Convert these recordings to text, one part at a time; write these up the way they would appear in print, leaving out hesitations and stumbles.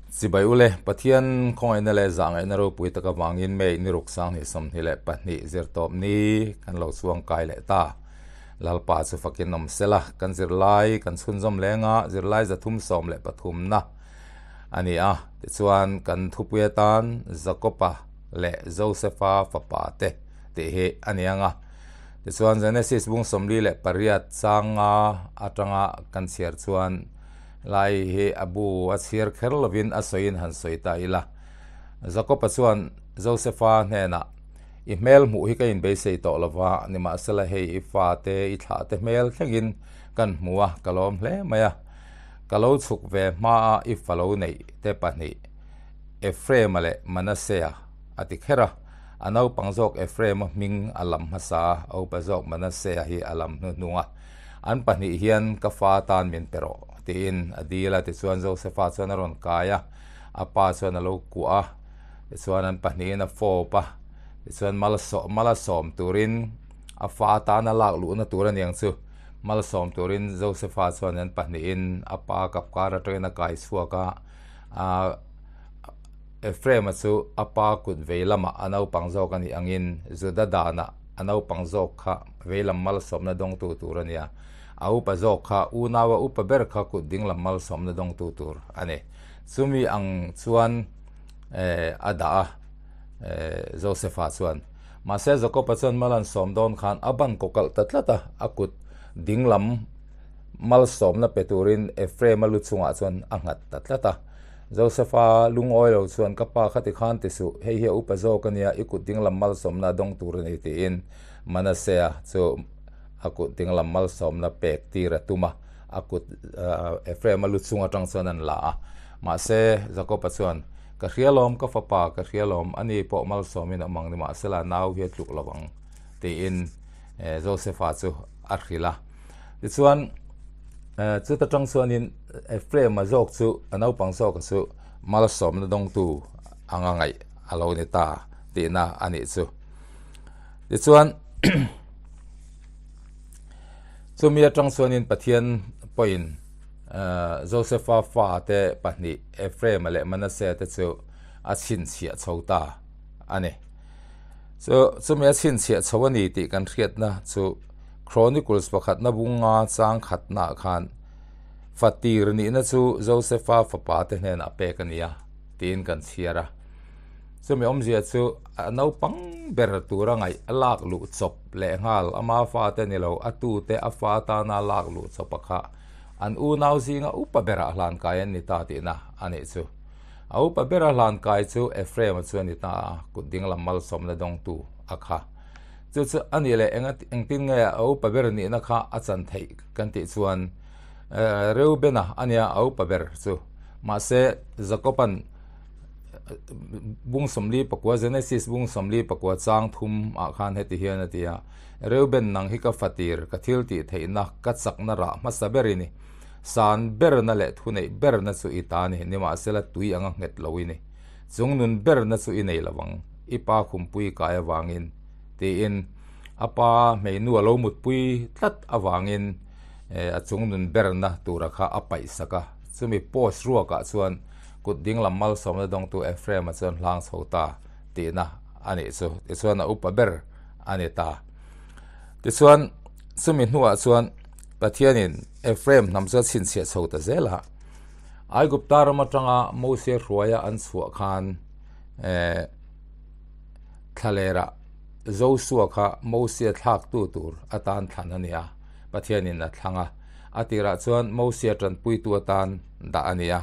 Chibai ule, Pathian khawngaihna leh zahngaihna ropui tak avangin May ni ruk sang hnih 22 zirtawp ni kan lo chuang kai leh ta. Lalpa chu fakin awm sela, kan zirlai kan chhunzawm lenga zirlai 313 na a ni a. Tichuan kan thupui atan Jakoba leh Josefa fapa te tih hi a ni ang a. Tichuan Genesis bung 48 changa atanga kan chhiar chuan lai hi a bu a chhiar kher lovin a sawiin han sawi ta ila. Jakoba chuan Josefa hnenah i hmel hmuh hi ka inbeisei tawh lova, nimahsela hei i fa te i thlah te hmel thlengin kan hmu a, ka lawm hle mai a. Ka lo chhuk ve hmaa i fa lo neih te pahnih Ephraim-a leh Manasseh-a a ti kher a. A naupang zawk Ephraim-a hming a lam hmasa a, a upa zawk Manasseh-a hi a lam hnuhnung a. An pahnih hian ka fa tan min pe rawh tiin a dil a, tichuan Josefa chuan a rawn kai a, a pa chuan a lo kuah a, tichuan an pahnihin a fawp a, tichuan mal a sawm turin a fa tana lak luhna tur a niang chu. Malsawm turin Josefa chuan an pahnihin a pa kapkar atangin a kai chhuak a, a Ephraim-a chu a pa kut vei lamah a naupang zawk a nih angin Juda danah a naupang zawk kha vei lam malsawmna dawngtu tur a ni a, a upa zawk kha unaua upa ber kha kut ding lam malsawmna dawngtu tur a ni. Chumi ang chuan a dah a Josefa chuan. Mahse Jakoba chuan mal an sawm dawn khan a ban kaw kalh ta tlat a, a kut dinglam malsawmna pe turin Ephraim-a lu chungah chuan a nghat ta tlat a. Josefa lungawi lo chuan, Ka pa kha tikhan ti suh, hei hi a upa zawk a nia, i kut dinglam malsawmna a dawng tur a ni tiin Manasseh-a chu a kut dinglam malsawmna pek tir a tum a, a kut Ephraim-a lu chung atang chuan an la a. Mahse Jakoba chuan, Ka hria lawm, ka fapa, ka hria lawm, ani pawh malsawmin a awm ang nimahsela nau hi a tluk lo ang, tiin Josefa chu a hrilh a. Tichuan, chuta tang chuanin Ephraim-a zawk chu, a naupang zawka chu malsawmna dawngtu anga ngaih a lo ni ta tihna a nih chu. Tichuan, chumi atang chuanin Pathian pawhin Josefa fate pahnih Ephraim-a leh Manasseh te chu a chhinchhiah chho ta a ni. Chu chumi a chhinchhiah chho a ni tih kan hriatna chu Chronicles pakhatna bunga chang khatnaah khan fatir nihna chu Josefa fapa te hnenah pek a ni a tiin kan chhiar a. Chumi awmzia chu a naupang ber tura ngaih a lak luh chawp leh nghal ama fate ni lo a tute a fa atana lak luh chawp a kha An unau zinga upa berah hlan kai an ni ta tihna a nih chu. A upa bera hlan kai chu Ephraim-a chu a ni ta a, kut dinglam malsawmna dawngtu a kha. Chu chu a nih leh enga engtin nge a upa ber nihna kha a chan theih kan tih chuan Reuben-a a nia a upa ber chu. Mahse Jakob-a'n bung 49 Genesis bung 49 chang thum ah khan heti hian a ti a, Reuben nang hi ka fatir, ka thil tih theihna, ka chakna rah hmasa ber i ni. San berna leh thuneih berna chu i ta ni, nimahsela tui anga nghet lo i ni. Chung nun berna chu i nei lo ang, i pa khumpui kai avangin, tiin a pa hmeinu a lo mutpui tlat avangin a chung nun berna tura kha a paihsak a. Chumi post ruakah chuan kut dinglam malsawmna dawngtu Ephraim-a chuan hlang chho ta tihna a nih chu. Tichuan a upa ber a ni ta. Tichuan chumi hnuah chuan Pathianin Ephraim hnam chu a chhinchhiah chho ta zel a. Aigupta ram atanga Mose hruaia an chhuah khan eh thlalera Joshua kha Mose thlaktu tur atan thlan a ni a, Pathianin a thlang a. A tirah chuan Mose tanpuitu atan dah a ni a,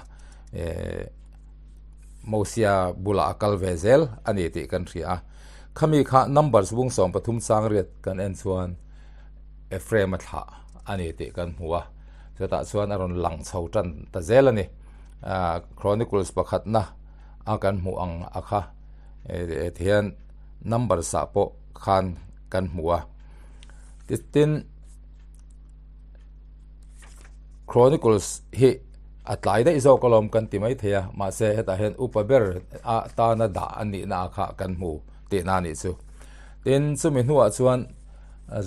eh Mose bulah a kal ve zel a ni tih kan hria a. Khami kha Numbers bung 13 chang riat kan en chuan Ephraim a thlah a ni tih kan hmu a, chutah chuan a rawn lang chho tan ta zel a ni. Chronicles pakhatna a kan hmuh ang a kha tihian Numbers ah pawh khan kan hmu a. Tin, Chronicles hi a tlai daih zawk alawm kan ti mai thei a, mahse hetah hian upa ber a tana dah a nihna kha kan hmu tihna a nih chu. Tin, chumi hnuah chuan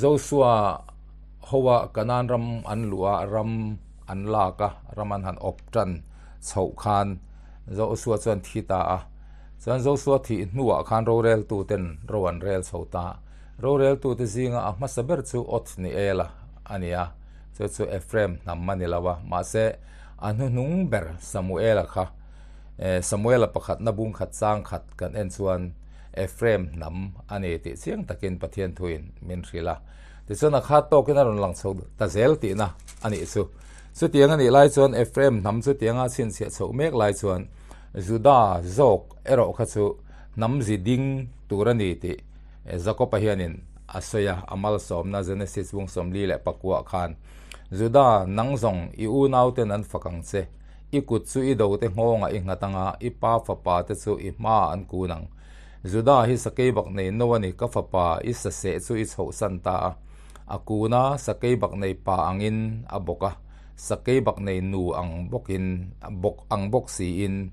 Joshua hoa Canaan ram an luh a, ram an lak a, ram an han awp tan chhoh khan Josua chu an thi ta a. Chuan Josua thih hnuah khan roreltuten ro an rel chho ta. Roreltute zinga a hmasa ber chu Othniela a ni a, chu chu Ephraim hnam a ni lo a, mahse a hnuhnung ber Samuela kha Samuela pakhatna bung khat chang khat kan en chuan Ephraim hnam a ni tih chiang takin Pathian thuin min hrilh a. Tichuan a khat tawkin a rawn lang chho ta zel tihna a nih chu. Chutiang a nih lai chuan Ephraim hnam chutianga chhinchhiah chhoh mek lai chuan Juda zawk erawh kha chu hnam zi ding tur a ni tih Jakob-a hianin a sawi a, a malsawmna Genesis bung 44 khan, Juda, nang zawng i unauten an fak ang che, i kut chu i dote nghawngah i nghat anga i pa fapa te chu i hmaah an kun ang. Juda hi sakei bak nei no a ni, ka fapa, i saseh chu i chhohsan ta a. A kun a, sakei bak nei pa angin a bawk a, sakei bak nei nu ang bawkin bawk ang bawk siin.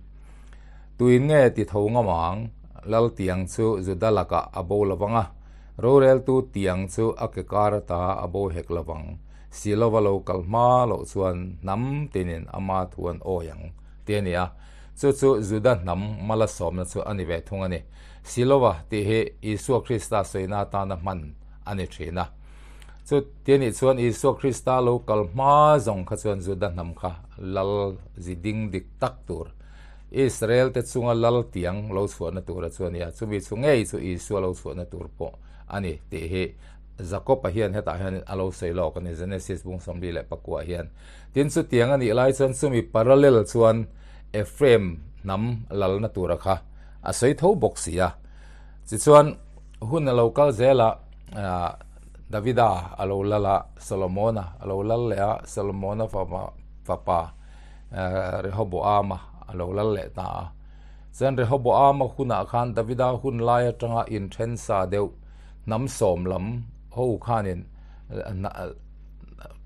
Tuin nge ti tho ngam ang? Lal tiang chu Juda lakah a bo lo vang a, roreltu tiang chu a ke kar ata a bo hek lo vang. Silova lo kal hma loh chuan hnam tinin ama thu an awi ang, ti a ni a. Chu chu Juda hnam mala sawmna chu a ni ve thung a ni. Silova tih hi Isua Krista sawina atana hman a ni thin a. Chu ti anih chuan Isua Krista lo kal hma zawng kha chuan Juda hnam kha lal zi ding dik tak tur, Israel te chunga lal tiang lo chhuahna tura chu a ni a, chumi chu ngei chu Isua lo chhuahna tur pawh a ni tih hi Jakob-a hian hetah hian a lo sawi lawk a ni, Genesis bung 44 hian. Tin, chutiang a nih lai chuan chumi parallel chuan Ephraim hnam lalna tura kha a sawi tho bawk si a. Tichuan, hun a lo kal zel a, Davida a lo lal a, Solomona a lo lal leh a, Solomona fapa Rehoboama a lo lal leh ta a. Chuan Rehoboama hunah khan Davida hun lai atanga inthen sa deuh hnam sawm lam ho khanin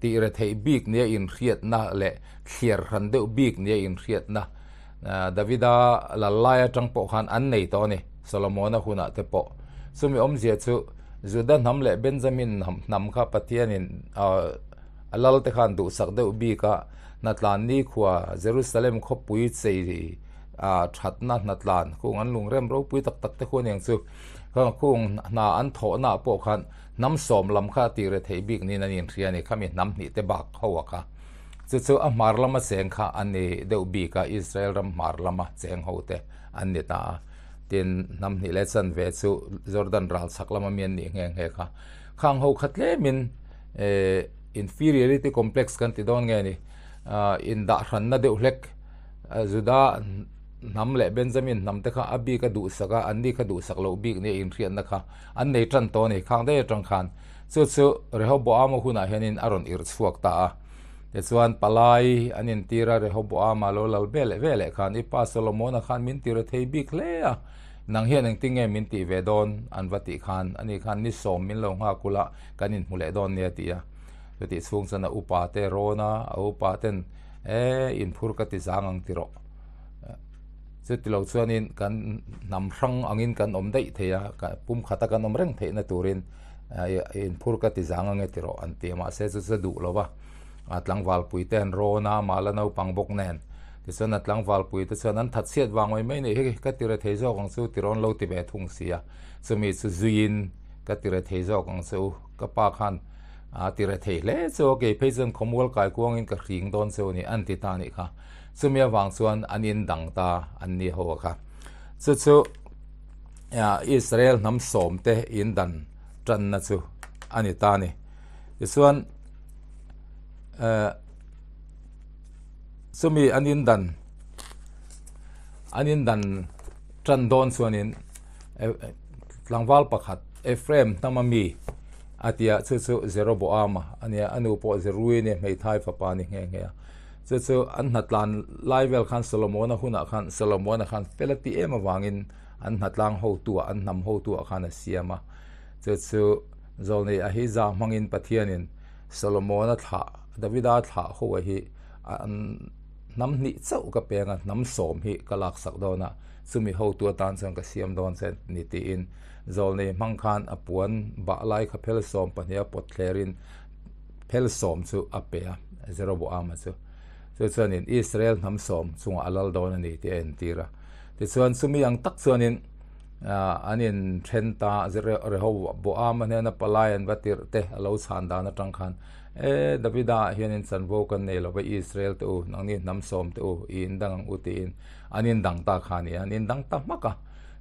tih re theih bik nia inhriatna leh thliar hran deuh bik nia inhriatna Davida lal lai atang pawh khan an nei tawh a ni, Solomona hunah te pawh. Chumi awmzia chu Juda hnam leh Benjamin hnam kha Pathianin a lal te khan duhsak deuh bik a, hnatlan nikhua Jerusalem khawpui chei thatna hnatlan khung an lungrem ropui tak tak te khu aniang chu khung hna an thawhna pawh khan hnam sawm lam kha a tih re theih bik niin an inhria a ni, khami hnam hnih te bak ho a kha. Chu chu a hmar lama cheng kha an ni deuh bik a, Israel ram hmar lama cheng ho te an ni ta a. Tin, hnam hnih leh chanve chu Jordan ral chhak lama mi an nih nghe nghe kha. Khang ho kha tlemin inferiority complex kan ti dawn nge ni, indahhranna deuh hlek Juda hnam leh Benjamin hnam te kha a bik a duhsak a, anni kha duhsak loh bik nia inhriatna kha an nei tan tawh a ni. Khang daih atang khan chu chu Rehoboama hunah hianin a rawn irh chhuak ta a. Tichuan palai an intir a, Rehoboama lo lal ve leh ve leh khan i pa Solomona khan min tir a thei bik hle a, nang hian engtin nge min tih ve dawn an va tih khan ani khan ni sawm min lo nghak ula kan inhmu leh dawn nia ti a. Chutih chhung chuan a upa te rawn a, a upa ten e inphur ka ti zang ang ti rawh. Chuti lo chuanin kan hnam hrang angin kan awm daih thei a, pumkhata kan awm reng theihna turin inphur ka ti zang ange ti rawh an ti a, mahse chu chu duh lo va, a tlangvalpui te an rawn a, mah la naupang bawk nen tichuan a tlangvalpui te chuan an that chhiat vang mai mai nei hi ka ti re thei zawk ang chu ti rawn lo ti ve thung si a, chumi chu zuiin ka ti re thei zawk ang chu ka pa khan a ti re thei hle chu a kei phei chuan khawmual kai kuangin ka hring dawn chu a ni an ti ta a nih kha. Chumi avang chuan an in dang ta an ni ho a kha. Chu chu Israel hnam sawm te in dan tanna chu a ni ta a ni. Tichuan chumi an in dan an in dan tan dawn chuanin tlangval pakhat Ephraim hnama mi a tia chu chu Jeroboama a nia a nu pawh Zerui a ni hmeithai fapa a ni nghe nghe a. Chu chu an hnatlan lai vel khan Solomona hunah khan Solomona khan fel a ti em avangin an hnatlang hotuah an hnam hotuah khan a siam a. Chu chu Zawlnei Ahija hmangin Pathianin Solomona thlah Davida thlah ho a hi an hnam hnih chauh ka peng a, hnam sawm hi ka laksak dawn a, chumi hotu atan chuan ka siam dawn che ni tiin Zawlnei hmang khan a puan bah lai kha phel sawm pahniha pawt thlerin phel sawm chu a pe a, Jeroboama chu. Chu chuanin Israel hnam sawm chungah a lal dawn a ni tih a entir a. Tichuan chumi ang tak chuanin an inthen ta Rehoboam-a hnena palai an va tirh te a lo chhan dan atang khan E Davida ah hianin chanvo kan nei lo va Israel te u nangni hnam sawm te u i indang ang u tiin an indang ta kha a ni a, an indang ta hmak a.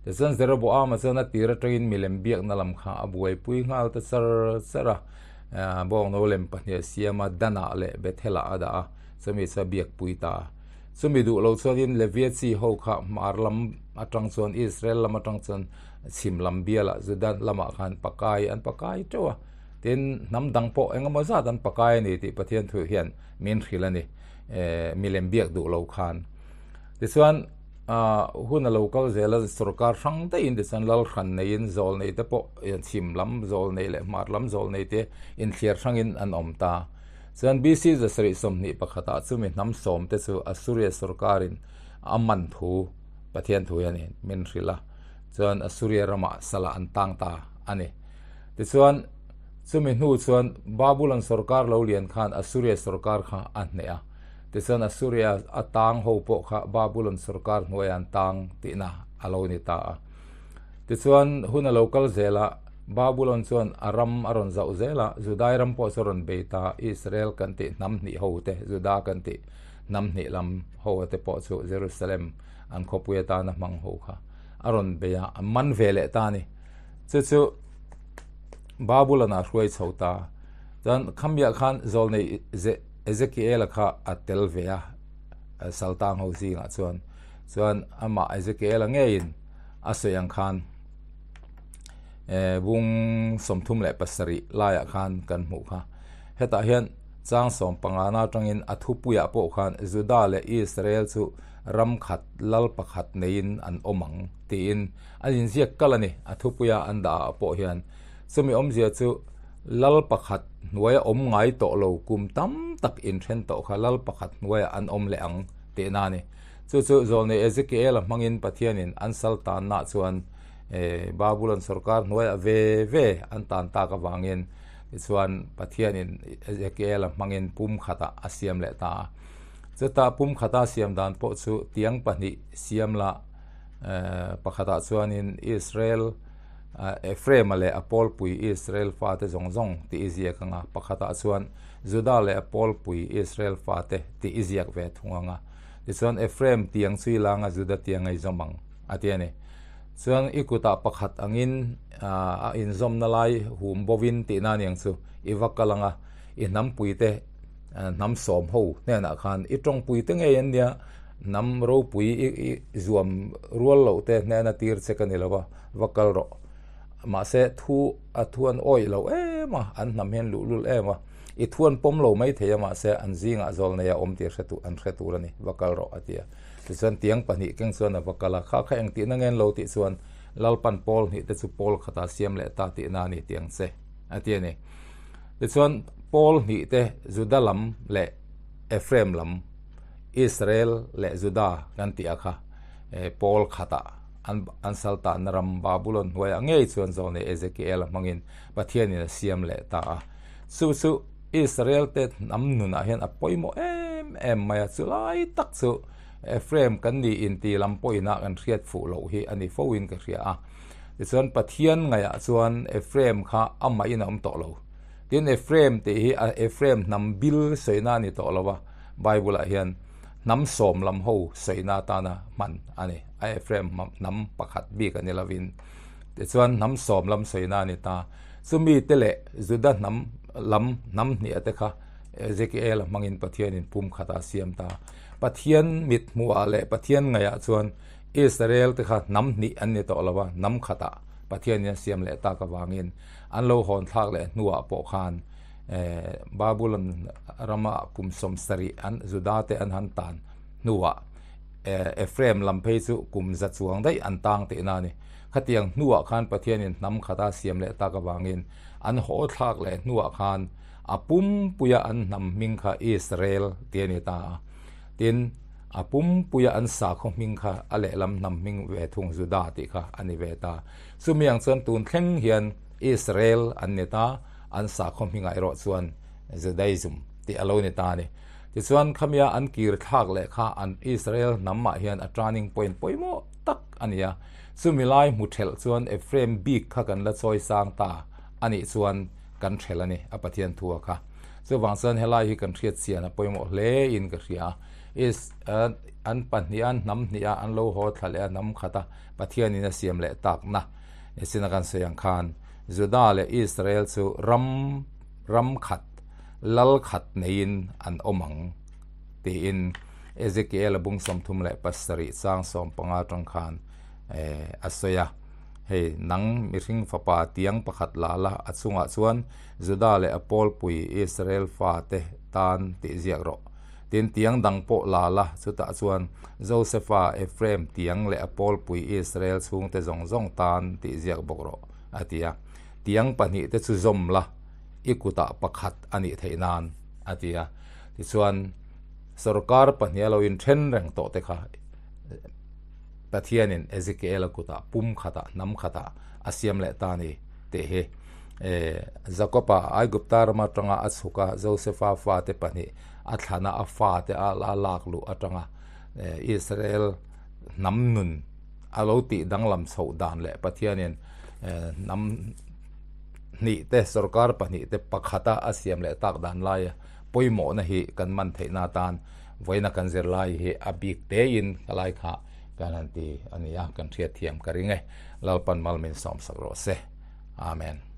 Tichuan Jeroboam-a chuan a tir atangin milem biakna lam kha a buaipui nghal ta char char a, bawngno lem pahnih a siam a, Danah leh Bethelah a dah a, chumi chu a biakpui ta a. Chumi duh lo chuanin Levia chi ho kha hmar lam atang chuan Israel lam atang chuan chhim lam bialah Juda lamah khan pakai an pakai teuh a, tin hnam dang pawh eng emaw zat an pakai a ni tih Pathian thu hian min hrilh a ni, milem biak duh lo khan. Tichuan hun a lo kal zel a, sorkar hrang daihin tichuan lal hran neiin zawl nei te pawh chhim lam zawl nei leh hmar lam zawl nei te inthliar hrangin an awm ta. Chuan BC zasarih sawmhnih pakhatah chumi hnam sawm te chu Assuria sorkarin a man thu Pathian thu hian min hrilh a, chuan Assuria ramah salah an tang ta a ni. Tichuan chumi hnu chuan Babulon sorkar lo lian khan Assuria sorkar kha a hneh a. Tichuan Assuria a tang ho pawh kha Babulon sorkar hnuaiah an tang tihna a lo ni ta a. Tichuan hun a lo kal zel a, Babulon chuan a ram a rawn zauh zel a, Judai ram pawh chu a rawn bei ta, Israel kan tih hnam hnih ho te, Juda kan tih hnam hnih lam ho te pawh chu Jerusalem an khawpui atana hmang ho kha a rawn bei a, an man ve leh ta a ni. Chu chu Babulon ah hruai chho ta. Chuan khamiah khan zawlnei Ezekiel-a kha a tel ve a, Saltang ho zingah chuan. Chuan amah Ezekiel-a ngeiin a sawi ang khan bung 37 laiah khan kan hmuh kha. Hetah hian chang sawmpangana atangin a thupuiah pawh khan Juda leh Israel chu ram khat lal pakhat neiin an awm ang tiin a inziak kal a ni. A thupuia an dah ah pawh hian chumi awmzia chu Lal pakhat hnuaia awm ngai tawh lo kum tam tak inthen tawh kha lal pakhat hnuaiah an awm leh ang tihna a ni. Chu chu Zawlnei Ezekiel-a hmangin Pathianin an sal tanna chuan Babulon sorkar hnuaiah ve ve an tan tak avangin tichuan Pathianin Ezekiel-a hmangin pum khatah a siam leh ta a. Chutah pum khata siam dan pawh chu tiang pahnih siam la pakhatah chuanin Israel Ephraim-a leh a pawlpui Israel fate zawng zawng tih i ziak ang a, pakhatah chuan Juda leh a pawlpui Israel fate tih i ziak ve thung ang a. Tichuan Ephraim tiang chu i langa Juda tiang a i zawm ang, a ti a ni. Chuan i kutah pakhat angin a inzawmna lai hum bovin tihna aniang chu i va kal ang a, i hnampuite hnam sawm ho hnenah khan i tawngpuite ngei an nia, hnam ropui i zuam rual loh te hnena tir che ka ni lo va, va kal rawh. Mahse thu a thu an awih lo em a, an hnam hian luhlul em a, i thu an pawm lo mai thei a mahse an zingah zawl nei a awm tih hre an hre tur a ni, va kal rawh a ti a. Tichuan tiang pahnih keng chuan a va kal a, kha kha eng tihna ngen lo tih chuan Lalpan pawl hnih te chu pawl khatah siam leh ta tihna a ni tih ang che a ti a ni. Tichuan pawl hnih te Juda lam leh Ephraim lam, Israel leh Juda kan tih a kha pawl khatah an an sal tanna ram Babulon hnuaiah ngei chuan Zawlnei Ezekiel-a hmangin Pathianin a siam leh ta a. Chu chu Israel te hnam nunah hian a pawimawh em em mai a, chu lai tak chu Ephraim kan ni inti lam pawhin a kan hriat fuh loh hi a ni fo in ka hria a. Tichuan Pathian ngaihah chuan Ephraim kha amahin a awm tawh lo. Tin Ephraim tih hi a Ephraim hnam bil sawina a ni tawh lo a, Bible-ah hian hnam sawm lam ho sawina atana hman a ni. A Ephraim hnam pakhat bik a ni lovin. Tichuan hnam sawm lam sawina a ni ta. Chumi te leh Juda hnam lam hnam hniah te kha Ezekiel-a hmangin Pathianin pum khatah a siam ta. Pathian mit hmuhah leh Pathian ngaihah chuan Israel te kha hnam hnih an ni tawh lo a, hnam khatah Pathianin a siam leh tak avangin an lo hawn thlak leh hnuah pawh khan Babulon rama kum 70 an Juda te an han tan hnuah Ephraim lam phei chu kum za chuang daih an tang tihna a ni. Khatiang hnuah khan Pathianin hnam khata siam leh tak avangin an haw thlak leh hnuah khan a pumpuia an hnam hming kha Israel tih a ni ta a. Tin, a pumpuia an sakhaw hming kha a lehlam hnam hming ve thung Juda tih kha a ni ve ta. Chumi ang chuan tun thleng hian Israel an ni ta, an sakhaw hmingah erawh chuan Judaism tih a lo ni ta a ni. Tichuan khamia an kir thlak leh kha an Israel hnamah hian a turning point pawimawh tak a ni a. Chumi lai hmu thelh chuan Ephraim bik kha kan la chawi sang ta a nih chuan kan thelh a ni a Pathian thu a kha. Chuvang chuan helai hi kan hriat chian a pawimawh hle in ka hria. Is an pahniha hnam hniha an lo haw thla leh a hnam khata Pathianin a siam leh takna nisina kan sawi ang khan Juda leh Israel chu ram ram khat lal khat neiin an awm ang tiin Ezekiel a bung 37 chang 15 atang khan a sawi a. Hei nang mihring fapa tiang pakhat la la a chungah chuan Juda leh a pawlpui Israel fate tan tih ziak rawh. Tin tiang dang pawh la la chutah chuan Josefa, Ephraim tiang leh a pawlpui Israel chhungte zawng zawng tan tih ziak bawk rawh a ti a. Tiang pahnihte chu zawm la i kutah pakhat a nih theih nan a ti a. Tichuan sorkar pahnih a lo inthen reng tawh te kha Pathianin Ezekiel-a kutah pum khatah hnam khatah a siam leh ta a ni tih hi Jakob-a Aigupta ram atanga a chhuk a, Josefa fate pahnih a thlana a fate a la lak luh atanga Israel hnam nun a lo tih danglam chhoh dan leh Pathianin hnam hnih te sorkar pahnih te pakhata a siam leh tak dan laia pawimawhna hi kan man theihna atan vawiina kan zirlai hi a bik tein ka lai kha kan han ti a ni a, kan hriatthiam ka ring e. Lalpan mal min sawmsak rawh se. Amen.